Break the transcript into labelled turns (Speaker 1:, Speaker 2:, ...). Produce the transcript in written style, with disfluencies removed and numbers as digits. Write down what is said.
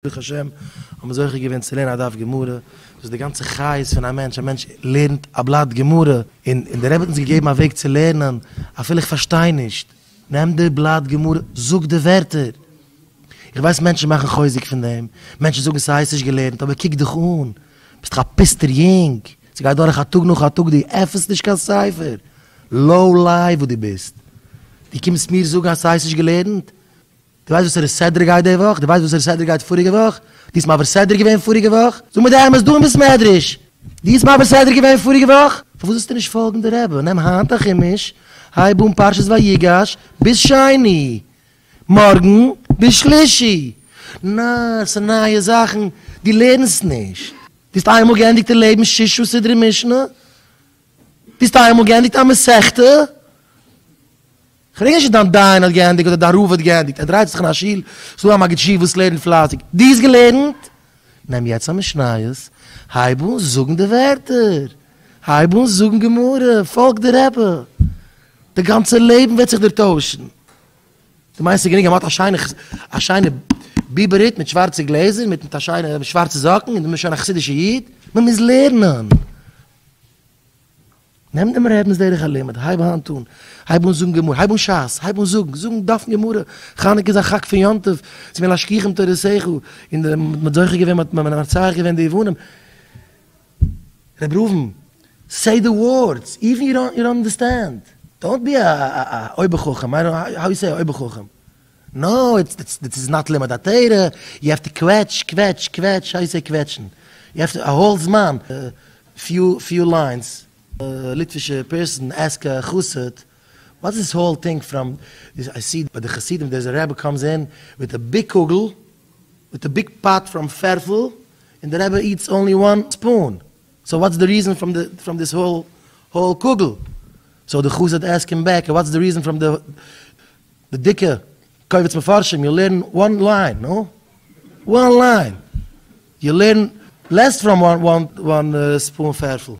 Speaker 1: ברוך השם האבן מיר זוכה געווען צו לערנען א דף גמרא, דאס איז די גאנצע חיות פון א מענטש, א מענטש לערנט א בלאט גמרא, און און דער רבי האט אונז געגעבן א וועג צו לערנען, אפילו איך פארשטיי נישט, נעם די בלאט גמרא, זאג די ווערטער, איך ווייס מענטשן מאכן חוזק פון דעם, מענטשן זאגן ס'הייסט נישט געלערנט, אבער קוק דיך אן, ביסט דאך א פוסטער יונג, ס'גייט דורך א טאג נאך א טאג דו עפענסט נישט קיין ספר, לאו לייף וואס דו ביסט, דו קומסט מיר זאגן אז ס'הייסט נישט געלערנט? דו ווייסט וואסערע סדרה גייט די וואך? דו ווייסט וואסערע סדרה גייט פאריגע וואך? דו האסט מעביר סדרה געווען פאריגע וואך? זאג מיר די אמת דא אין בית מדרש! דו האסט מעביר סדרה געווען פאריגע וואך? פארוואס זאלסטו נישט פאלגן די רבי? נעם היינט א חומש, הייב אן פרשת ויגש ביז שני, מארגן ביז שלישי. נא, ס'איז נייע זאכן, דו לערנסט נישט. דו האסט איינמאל געענדיגט אין לעבן ששה סדרי משנה? דו האסט איינמאל געענדיגט א מסכתא? כ'פרעג נישט צו דיין דיין האט געענדיגט אדער דיין רב האט געענדיגט, ער דרייט זיך אין א שול, ס'דא א מגיד שיעור וואס לערנט פלייסיג, דו האסט געלערנט? נעם יעצט א משניות, הייב אן זאגן די ווערטער, הייב אן זאגן גמרא, פאלג די רבי, די גאנצע לעבן וועט זיך דיר טוישן. דו מיינסט ס'איז גענוג אז מ'האט א שיינע א שיינע ביבער הוט מיט שווארצע גלעזער מיט א שיינע שווארצע זאקן און דו ביסט שוין א חסידישע איד? מ'מוז לערנען! נעם דעם רבינ'ס דרך הלימוד, הייב היינט אן, הייב אן זאגן גמרא, הייב אן שס, הייב אן זאגן, זאגן דפן גמרא, חנוכה איז א חג פון יום טוב, ס'איז געווען להשכיחם תורתך, און מ'האט זוכה געווען, מ'האט מנצח געווען די יוונים. ר' ראובן, say the words, even you don't understand, don't be א אויבער חכם, I don't know how you say אויבער חכם, no, it's it's is not לימוד התורה, you have to קוועטש, קוועטש, קוועטש, how you say קוועטשן, you have to א whole זמן, few few lines. ליטווישע person ask a חסיד, what's this whole thing from, I see ביי די חסידים דער איז א רבי comes in with a big קוגל, with a big pot from פערפל, און די רבי eats only one spoon, so what's the reason from the from this whole whole קוגל, so די חסיד ask him back, what's the reason from the די דיקע קובץ מפרשים, you learn one line, no? One line! You learn less from one one spoon פערפל.